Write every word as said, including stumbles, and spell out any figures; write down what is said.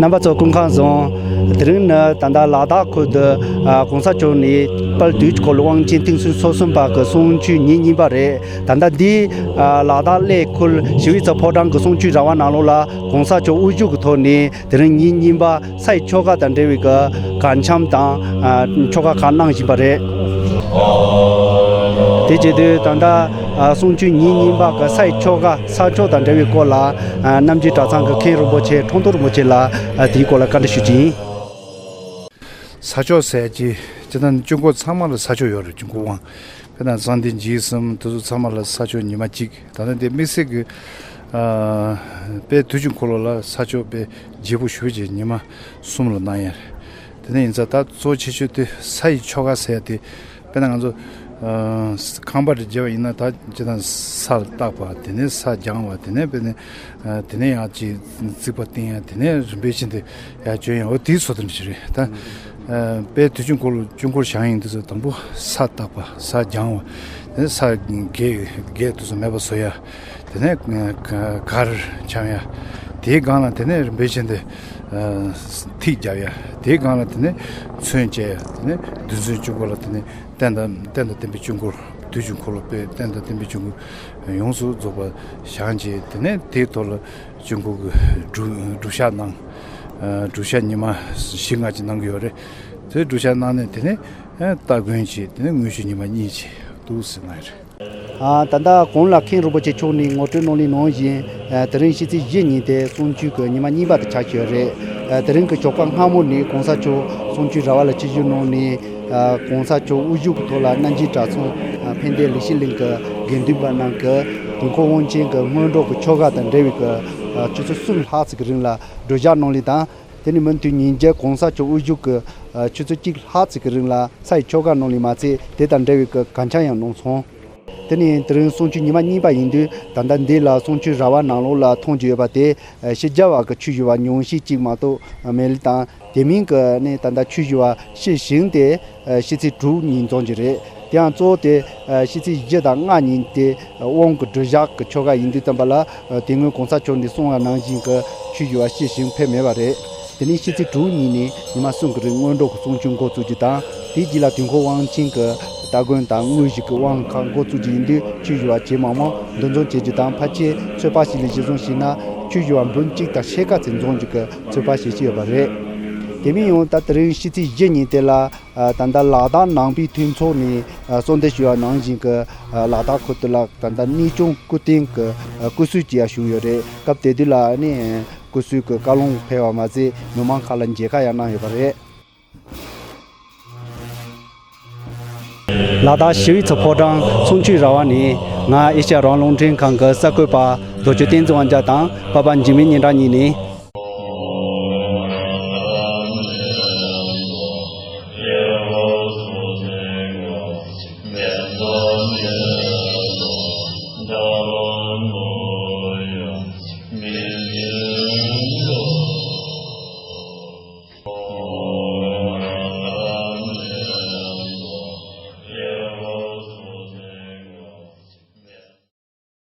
རྣམ་པ་ཚོ་སྐུ་ཁམས་བཟང་། དེ་རིང་ནི་ད་ལྟ་ལ་དྭགས་ཁུལ་དུ་ཨ་གོང་ས་མཆོག་ནས་དཔལ་དུས་ཀྱི་འཁོར་ལོ་དབང་ཆེན་ཐེངས་སོ་གསུམ་པ་གི་གསུང་ཆོས་ཉིན་གཉིས་པ་རེད། ད་ལྟ་འདི་ཨ་ལ་དྭགས་གླེ་ཁུལ་ཞི་བའི་ཚལ་ཕོ་བྲང་གི་གསུང་ཆོས་ར་བ་ནང་ལོགས་ལ་གོང་ས་མཆོག་དབུ་བཞུགས་ཀྱི་ཐོག་ནས་དེ་རིང་ཉིན་གཉིས་པ་ས་ཡི་ཆོ་ག་དང་འབྲེལ་བའི་གི་གར་འཆམ་དང་ཨ་ཆོ་ག་གང་གནང་བཞིན་པ་རེད། དེ་བྱེད་དུས་ད་ལྟ་ཨ་གསུང་ཆོས་ཉིན་གཉིས་པ་གི་ས་ཡི་ཆོ་ག་ས་ཆོག་དང་འབྲེལ་བའི་སྐོར་ལ་ཨ་རྣམ་རྒྱལ་གྲྭ་ཚང་གི་མཁན་རིན་པོ་ཆེ་ཁྲོམ་ཐོག་རིན་པོ་ཆེ་ལ་ཨ་དེའི་སྐོར་ལ་བཀའ་འདྲི་ཞུ་རྒྱུ་ཡིན། ས་ཆོག་ཟེར་གྱི་སྤྱིར་བཏང་ནི་གཅུང་འཁོར་ཚང་མ་ལ་ས་ཆོག་ཡོད་རེད། གཅུང་འཁོར་དབང་དཔེར་ན་གསང་བདེ་འཇིགས་གསུམ་དེ་ཚོ་ཚང་མ་ལ་ས་ཆོག་ཉི་མ་གཅིག་ད་ལྟ་འདི་དམིགས་བསལ་གྱི་ཨ་དཔལ་དུས་ཀྱི་འཁོར་ལོ་ལ་ས་ཆོག་དཔེ་བརྗེ་པོ་ཞུ་བྱས་ཉི་མ་གསུམ་ལ་གནང་ཡ་རེད། དེ་ནས་ཡིན་ཙང་ད་གཙོ་ཆེ་ཤོས་དེ་ས་ཡི་ཆོ་ག་ཟེར་ཡ་དེ་དཔེར་ན་ང་ཚོ་ཨ་ཁང་པ་རེ་བརྒྱབ་པ་ཡིན་ན་ད་སྤྱིར་བཏང་ས་ལ་བཏགས་པ། དེ་ནས་ས་སྦྱང་བ། དེ་ནས་དཔེར་ན་ཨ་དེ་ནས་ཡང་ཅིག་རྩིག་པ་བཏིང་ཡ། དེ་ནས་རིམ་པས་བཞིན་དུ་ཡར་བྱོན་ཡ། འོ་དེའི་བཟོ་ལྟ་འདྲ་ཞིག་རེད། ད་ཨ་དཔལ་དུས་ཀྱི་འཁོར་ལོ་གཅུང་འཁོར་བཞེངས་ཡིན་དུས་ཙམ་དང་པོ་ས་བཏགས་པ། ས་སྦྱང་བ། དེ་ནས་ས་གས་གས་དུས་ཙམ་མེད་པ་བཟོ་ཡ། དེ་ནས་གར་འཆམ་ཡ། དེའི་སྒང་ལ་དེ་ནས་རིམ་པས་བཞིན་དུ་ཨ་ཐིག་རྒྱབ་ཡ། དེའི་སྒང་ལ་དེ་ནས་ཚོན་བཅད་ཡ། དེ་ནས་རྡུལ་ཚོན་གཅུང་འཁོར་ལ་དེ་ནས་རྟེན་དང་རྟེན་དང་བརྟེན་པའི་གཅུང་འཁོར། དུས་ཀྱི་འཁོར་ལོ་དཔེ་རྟེན་དང་བརྟེན་པའི་གཅུང་འཁོར་ཡོངས་སུ་རྫོགས་པ་བཞེངས་བྱས། དེ་ནས་དེའི་ཐོག་ལ་གཅུང་འཁོར་གྱི་སྒྲུབ་སྒྲུབ་ཞག་གནང་། ཨ་སྒྲུབ་ཞག་ཉི་མ་བཞི་ལྔ་ཅིག་གནང་གི་ཡོད་རེད། དེ་སྒྲུབ་ཞག་གནང་ནས་དེ་ནས་ཨ་སྟ་གོན་བྱས། དེ་ནས་དངོས་ཞུ་ཉི་མ་གཉིས་བྱས་འདུག་ཟེར་གནང་ཡོད་རེད། ཨ་ད་ལྟ་གོང་ལ་མཁན་རིན་པོ་ཆེ་མཆོག་ནས་ངོ་སྤྲོད་གནང་ལུགས་ནང་བཞིན་ཨ་དེ་རིང་ཕྱི་ཚེས་བཞི་ཉིན་དེ་གསུང་ཆོས་ཀྱི་ཉི་མ་གཉིས་པ་དེ་ཆགས་ཀྱི་ཡོད་རེད། ཨ་དེ་རིང་གི་ཞོགས་པ་སྔ་མོ་ནས་གོང་ས་མཆོག་གསུང་ཆོས་ར་བ་ལ་ཆིབས་བསྒྱུར་གནང་ནས། ཨ་གོང་ས་མཆོག་དབུ་བཞུགས་ཀྱི་ཐོག་ལ་རྣམ་རྒྱལ་གྲྭ་ཚང་ཨ་ཕན་བདེ་ལེགས་བཤད་གླིང་གི་དགེ་འདུན་པ་རྣམས་ཀྱིས་དུས་འཁོར་དབང་ཆེན་གྱི་སྔོན་འགྲོ་གི་ཆོ་ག་དང་འབྲེལ་བའི་གི་ཨ་ཆུ་ཚོད་གསུམ་ལྷག་ཙམ་གྱི་རིང་ལ་སྒྲུབ་ཞག་གནང་ལུགས་དང་། དེ་ནས་མུ་མཐུད་ཉིན་རྒྱབ་གོང་ས་མཆོག་དབུ་བཞུགས་ཀྱི་ཨ་ཆུ་ཚོད་གཅིག་ལྷག་ཙམ་གྱི་རིང་ལ་ས་ཡི་ཆོ་ག་གནང་ལུགས་མ་ཚད། དེ་དང་འབྲེལ་བའི་གི་གར་འཆམ་ཡང་གནང་སོང་། དེ་ནས་དེ་རིང་གསུང་ཆོས་ཉི་མ་གཉིས་པ་ཡིན་དུས་ད་ལྟ་འདི་ལ་གསུང་ཆོས་ར་བ་ནང་ལོགས་ལ་མཐོང་རྒྱུ་ཡོད་པ་དེ་ཨ་ཕྱི་རྒྱལ་བ་གི་ཆོས་ཞུ་བ་ཉུང་ཤས་ཅིག་མ་གཏོགས་མེད་ལུགས་དང་། དེ་མིན་གྱི་ནི་ད་ལྟ་ཆོས་ཞུ་བ་ཕྱིར་བཞེངས་ཏེ་ཨ་ཕྱི་ཚེས་དྲུག་ཉིན་འཛོམས་རྒྱུ་རེད། དེའང་གཙོ་བོ་དེ་ཨ་ཕྱི་ཚེས་བཞི་དང་ལྔ་ཉིན་དེ་དབང་གི་སྒྲུབ་ཞག་གི་ཆོ་ག་ཡིན་དུས་ཙམ་པ་ལ་ཨ་དེ་སྔོན་གོང་ས་མཆོག་ནས་གསུངས་པ་ནང་བཞིན་གྱི་ཆོས་ཞུ་བ་ཕྱིར་བཞེངས་ཕེབས་མེད་པ་རེད། དེ་ནས་ཕྱི་ཚེས་དྲུག་ཉིན་ནས་ཉི་མ་གསུམ་གྱི་རིང་སྔོན་འགྲོ་གི་གསུང་ཆོས་འགོ་བཙུགས་རྒྱུ་དང་། དེའི་རྗེས་ལ་དུས་འཁོར་དབང་ཆེན་གྱི་སྟ་གོན་དང་དངོས་གཞི་གི་དབང་ཁག་འགོ་བཙུགས་རྒྱུ་ཡིན་དུས། ཆོས་ཞུ་བ་བྱེས་མང་མང་འདུ་འཛོམས་བྱེད་རྒྱུ་དང་། ཕལ་ཆེར་ཚོད་དཔག་ཞིག་ལ་གཞིར་བཟུང་བྱས་ན་ཆོས་ཞུ་བ་འབུམ་གཅིག་དང་ཕྱེད་ཀ་ཙམ་འཛོམས་རྒྱུ་གི་ཚོད་དཔག་བྱེད་ཀྱི་ཡོད་པ་རེད། དེ་མིན་ཡང་ད་དེ་རིང་ཕྱི་ཚེས་བཞི་ཉིན་དེ་ལ་ཨ་ད་ལྟ་ལ་དྭགས་ནང་པའི་མཐུན་ཚོགས་ནས་ཨ་གསོལ་འདེབས་ཞུས་པ་ནང་བཞིན་གྱི་ཨ་ལ་དྭགས་ཁུལ་དུ་ལ་ད་ལྟ་གནས་ཆུང་སྐུ་རྟེན་གྱི་ཨ་སྐུ་གསོལ་ཅིག་ཡང་བྱུང་ཡོད་རེད། སྐབས་དེ་དུས་ལ་ཨ་ནི་སྐུ་གསོལ་གྱི་བཀའ་ལུང་ཕེབས་པ་མ་ཟད། མི་མང་ཁག་ལ་མཇལ་ཁ་ཡང་གནང་ཡོད་པ་རེད། ལ་དྭགས་ཞི་བའི་ཚལ་ཕོ་བྲང་གསུང་ཆོས་ར་བ་ནས། ང་ཨེ་ཤ་ཡ་རང་དབང་རླུང་འཕྲིན་ཁང་གི་གསར་འགོད་པ་རྡོ་རྗེ་བསྟན་འཛིན་དབང་རྒྱལ་དང་པ་ཕ་འཇིགས་མེད་སྙན་གྲགས་གཉིས་ནས།